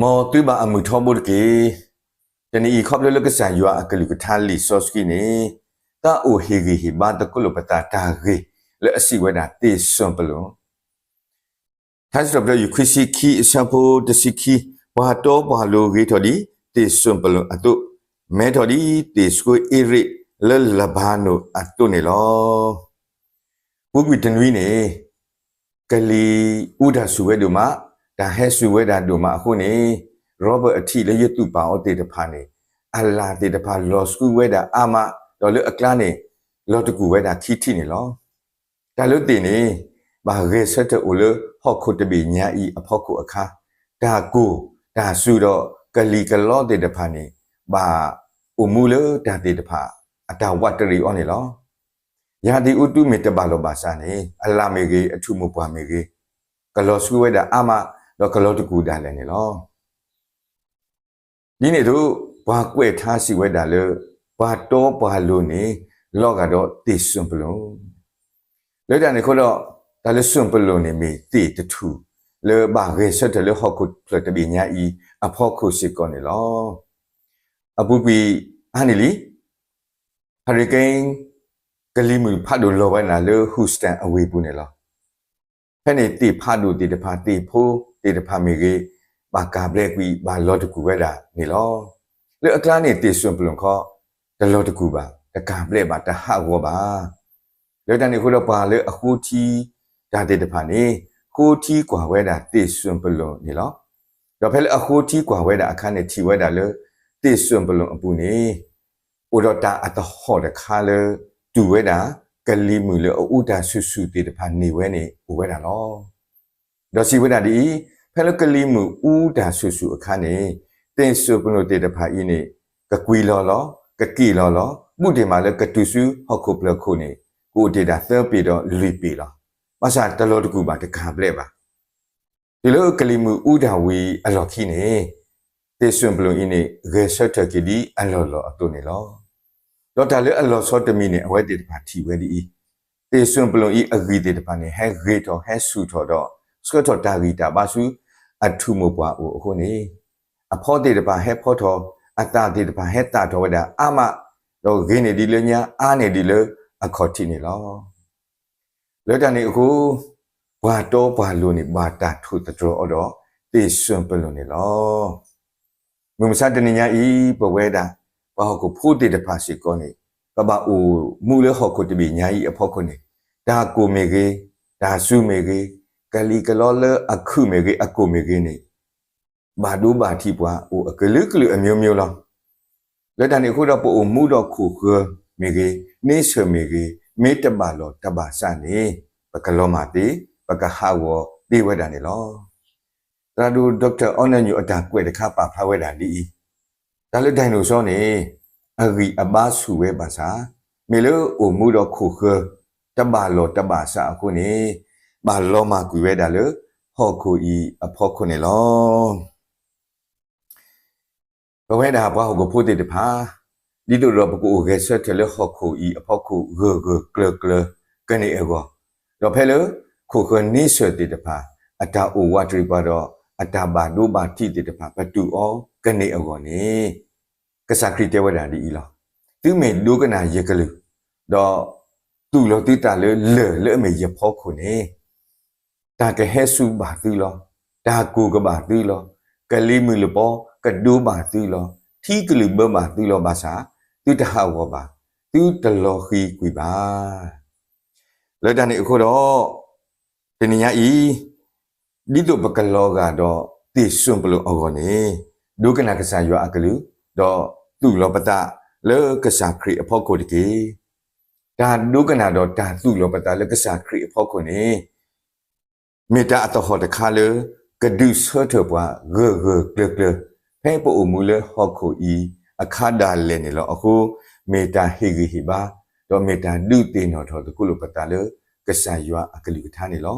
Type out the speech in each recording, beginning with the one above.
မ်သုဘၣ်အမုာ်ထီဘိတက့ၢ်. တနံၤအံၤခီဖျိလၢကစၢ်ယွၤအကလုၢ်ကထါလံာ်စီဆှံန့ၣ် သးအိၣ်ဟ့ၣ်ဂံၢ်ဟ့ၣ်ဘါသကိးလိာ်ပသးတၢ်ဂ့ၢ်လၢအစံးဝဲဒၣ်သ့ၣ်စွၣ်ပလိၣ် ထါစံးထီၣ်ပတြၢၤ ယူၢ်ခွံဆံခံ အဆၢဖိတဆံခံ, ပှၤတီပှၤလိၤဂ့ၤထီၣ်ဒ်သ့ၣ်စွၣ်ပလိၣ်အသိး, မဲထီၣ်ဒ်သ့ၣ်ဆှိအ့ရ့းလၢလဘၤနိၣ်အသိးန့ၣ်လီၤ. ပူၤကွံာ်တနွံန့ၣ် ကလံၤအူတၢ်ဆူၣ်ဝဲဒိၣ်မး, တၢ်ဟဲဆူၣ်ဝဲဒၣ်ဒိၣ်မးအဃိန့ၣ် Robert အထံးလၢယသူၣ်ပာ်အီၤသ့ၣ်တဖၣ်န့ၣ် အလၣ်သ့ၣ်တဖၣ်လီၤဆှုဝဲဒၣ်အါမး, ဒီးလၢအကျါန့ၣ် လီၤတကူၣ်ဝဲဒၣ်ခံထံၣ်န့ၣ်လီၤ. တၢ်လၢသ့ၣ်န့ၣ် ဘၣ်ဂဲၤဆၢထၢၣ်အိၣ်လၢဟီၣ်ခိၣ်တဘ့ၣ်ညါအံၤအဖီခိၣ်အခါ, တၢ်ကိၢ်တၢ်စူၤဒီးကလံၤကလီသ့ၣ်တဖၣ်န့ၣ် ဘၣ်အိၣ်မူလၢတၢ်သ့ၣ်တဖၣ်အတၢ်ဝးတရံးအီၤန့ၣ်လီၤ. ယၤဒံးအူတူမ့ၢ်တဘၣ်လိာ်ဘၣ်စးန့ၣ် အလၣ်မ့ၢ်ဂ့ၤ အထူၣ်မိၢ်ပှၢ်မ့ၢ်ဂ့ၤ ကလီၤဆှုဝဲဒၣ်အါမး ဒီးကလီၤတကူၣ်ဒၣ်လဲာ်န့ၣ်လီၤ. ဒ်န့ၣ်အသိး ပှၤကွဲးထါစံးဝဲဒၣ်လၢ ပှၤတီပှၤလိၤန့ၣ် လီၤဂာ်ဒီးသ့ၣ်စွၣ်ပလိၣ် လၢတၢ်န့ၣ်အဃိဒီး တၢ်လၢစွၣ်ပလိၣ်န့ၣ်မ့ၢ်သ့ၣ်တထူၣ် လၢဘၣ်ဂဲၤဆၢထၢၣ်လၢဟီၣ်ခိၣ်ဖျၢၣ်တဘ့ၣ်ညါအံၤအဖီခိၣ်စ့ၢ်ကီးန့ၣ်လီၤ. အပူၤကွံာ်အါန့ၣ်လံ hurricane ကလံၤမုၢ်ဖးဒိၣ်လီၤဝဲဒၣ်လၢ Houston အဝ့ၢ်ပူၤန့ၣ်လီၤ. ဖဲန့ၣ်သ့ၣ်ဖးဒိၣ်သ့ၣ်တဖၣ် သ့ၣ်ဖိသ့ၣ်တဖၣ်မ့ၢ်ဂ့ၤ ဘၣ်ကၤဘျဲးကွံာ် ဘၣ်လီၤတကူၣ်ဝဲဒၣ်န့ၣ်လီၤ. လၢအကျါန့ၣ်သ့ၣ်စွၣ်ပလိၣ်ခီ တလီၤတကူၣ်ဘၣ်, တကၤဘျဲးဘၣ်, တဟးဂီၤဘၣ်. လၢတၢ်န့ၣ်အဃိဒီးပှၤလၢအဃိထံတၢ်သ့ၣ်တဖၣ်န့ၣ် ဃိထံကွၢ်ဝဲဒၣ်သ့ၣ်စွၣ်ပလိၣ်န့ၣ်လီၤ. ဒီးဖဲလၢအဃိထံကွၢ်ဝဲဒၣ်အခါန့ၣ် ထံၣ်ဝဲဒၣ်လၢ သ့ၣ်စွၣ်ပလိၣ်အပူၤန့ၣ် အိၣ်ဒီးတၢ်အသဟီၣ်တခါလၢ တူၢ်ဝဲဒၣ် ကလံၤမုၢ်လၢအအူတၢ်ဆူၣ်ဆူၣ်သ့ၣ်တဖၣ်န့ၢ်ဝဲန့ၣ်အိၣ်ဝဲဒၣ်လီၤ. ဒီးစံးဝဲဒၣ်ဒ်အံၤ, ဖဲလၢကလံၤမုၢ်အူတၢ်ဆူၣ်ဆူၣ်အခါန့ၣ် သ့ၣ်စွၣ်ပလိၣ်သ့ၣ်တဖၣ်အံၤန့ၣ် ကကွံာ်လီၤလီၤ, ကက့ၣ်လီၤလီၤ, ဘူးတ့ၢ်မးလၢကတုၤဆူဟီၣ်ခိၣ်ဖျၢၣ်ခိၣ်န့ၣ် ကအိၣ်တ့ၢ်ဒၣ်သၢပ့ၤဒီးလွံၢ်ပ့ၤလီၤ. ဘၣ်ဆၣ်တလီၤတကူၣ်ဘၣ်, တကၤဘျဲးဘၣ်. တုၤလၢကလံၤမုၢ်အူတၢ်ဝံၤအလီၢ်ခံန့ၣ် သ့ၣ်စွၣ်ပလိၣ်အံၤန့ၣ် ဂဲၤဆၢထၢၣ်က့ၤဒ်အလီၢ်လီၢ်အသိးန့ၣ်လီၤ. ဒီးတၢ်လၢအလီၤဆီတမံၤန့ၣ် အဝဲသ့ၣ်တဖၣ်ထံၣ်ဝဲဒ်အံၤ, သ့ၣ်စွၣ်ပလိၣ်အံၤအဂံၢ်သ့ၣ်တဖၣ်န့ၣ် ဟဲဂ့ၤထီၣ်ဟဲဆူၣ်ထီၣ်ဒီး ဆှၢထီၣ်တၢ်ဂံၢ်တၢ်ဘါဆူအထူၣ်မိၢ်ပှၢ်အိၣ်အဃိန့ၣ် အဖီသ့ၣ်တဖၣ်ဟဲဖီထီၣ်, အသၣ်သ့ၣ်တဖၣ်ဟဲသၣ်ထီၣ်ဝဲဒၣ်အါမး, ဒီးဂ့ၤန့ၢ်ဒံးလၢညါ အါန့ၢ်ဒံးလၢအခီၣ်ထံးန့ၣ်လီၤ. လၢတၢ်န့ၣ်အဃိ ပှၤတီပှၤလိၤန့ၣ် ဘၣ်တၢ်ထိၣ်သတြီၤအီၤဒီးသ့ၣ်စွၣ်ပလိၣ်န့ၣ်လီၤ. မုၢ်မဆါတနံၤညါအံၤ ပဝဲဒၣ် ပှၤဟီၣ်ခိၣ်ဖိသ့ၣ်တဖၣ်စ့ၢ်ကီးန့ၣ် ပဘၣ်အိၣ်မူလၢဟီၣ်ခိၣ်တဘ့ၣ်ညါအံၤအဖီခိၣ်န့ၣ် တၢ်ကိၢ်မ့ၢ်ဂ့ၤ, တၢ်စူၤမ့ၢ်ဂ့ၤ, ကလံၤကလီလၢအခုၣ်မ့ၢ်ဂ့ၤ, အကိၢ်မ့ၢ်ဂ့ၤန့ၣ် ဘၣ်ဒိဘၣ်ထံးပှၤအိၣ်အကလုာ်ကလုာ်အမျိုးမျိုးလီၤ. လၢတၢ်န့ၣ်အဃိဒီး ပအိၣ်မူဒီးခိၣ်ဃၢၤမ့ၢ်ဂ့ၤ, န့ဆၢၣ်မ့ၢ်ဂ့ၤ, မ့ၢ်တဘၣ်လိာ်တဘၣ်စးန့ၣ် ပကလီၤမၢ်သ့, ပကဟးဂီၤသ့ဝဲဒၣ်န့ၣ်လီၤ. သရၣ်ဒိၣ် Doctor အီနၢညိၣ် အတၢ်ကွဲးတခါပာ်ဖျါဝဲဒၣ်ဒ်အံၤ, တၢ်လၢ dinosaur န့ၣ် အဂံၢ်အဘါဆူၣ်ဝဲဘၣ်ဆၣ်, မ့ၢ်လၢအိၣ်မူဒီးခိၣ်ဃၢၤ တဘၣ်လိာ်တဘၣ်စးအဃိန့ၣ် ဘၣ်လီၤမၢ်ကွံာ်ဝဲဒၣ်လၢဟီၣ်ခိၣ်အံၤအဖီခိၣ်န့ၣ်လီၤ. ပဝဲဒၣ်ပှၤဟီၣ်ခိၣ်ဖိသ့ၣ်တဖၣ် ဒ်သိးဒီးပကအိၣ်ဂဲၤဆၢထၢၣ်လၢဟီၣ်ခိၣ်အံၤအဖီခိၣ်ဂၢၢ်ဂၢၢ်ကျၢၤကျၢၤကန့ၢ်အဂီၢ်, ဒီးဖဲလၢခိၣ်ဃၢၤန့ဆၢၣ်သ့ၣ်တဖၣ် အတၢ်အိၣ်ဝးတရံးပှၤဒီး အတၢ်ဘၣ်ဒိဘၣ်ထံးသ့ၣ်တဖၣ် ပတူၢ်အီၤကန့ၢ်အဂီၢ်န့ၣ် ကစၢ်ခရံာ်တဲဝဲဒၣ်ဒ်အံၤလီၤ. သုမ့ၢ်ဒိကနၣ်ယကလုၢ်, ဒီးသူၣ်လီၤသုသးလၢလၢၢ်လၢအမ့ၢ်ယဖီခိၣ်န့ၣ် တၢ်ကဟဲဆူၣ်ဘၣ်သုလီၤ. တၢ်ကိၢ်ကဘၣ်သုလီၤ. ကလံၤမုၢ်လပီကဒိဘၣ်သုလီၤ. ထံကလုာ်ဘၢဘၣ်သုလီၤ. ဘၣ်ဆၣ်သုတဟးဂီၤဘၣ်. သုတလီၤဃံၤကွံာ်ဘၣ်. လၢတၢ်န့ၣ်အဃိဒီး တနံၤညါအံၤ ဒ်သိးပကလီၤဂာ်ဒီးသ့ၣ်စွၣ်ပလိၣ်အဂီၢ်န့ၣ် ဒိကနၣ်ကစၢ်ယွၤအကလုၢ်, ဒီးသူၣ်လီၤပသးလၢကစၢ်ခရံာ်အဖီခိၣ်တက့ၢ်. တၢ်ဒိကနၣ်ဒီးတၢ်သူၣ်လီၤပသးလၢကစၢ်ခရံာ်အဖီခိၣ်န့ၣ် မ့ၢ်တၢ်အသဟီၣ်တခါလၢ ကဒုးဆၢထၢၣ်ပှၤဂၢၢ်ဂၢၢ်ကျၢၤကျၢၤ ဖဲပအိၣ်မူလၢဟီၣ်ခိၣ်အံၤအခါဒၣ်လဲာ်န့ၣ်လီၤ. အဃိ မ့ၢ်တၢ်ဟ့ၣ်ဂံၢ်ဟ့ၣ်ဘါ ဒီးမ့ၢ်တၢ်ဒုးသ့ၣ်နီၣ်ထီၣ်သကိးလိာ်ပသးလၢကစၢ်ယွၤအကလုၢ်ကထါန့ၣ်လီၤ.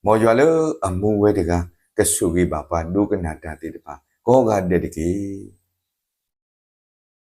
မ်ယွၤလၢအမူဝဲတဂၤ ကဆိၣ်ဂ့ၤဘၣ်ပှၤဒိကနၣ်တၢ်သ့ၣ်တဖၣ် ကိးဂၤဒဲးတက့ၢ်.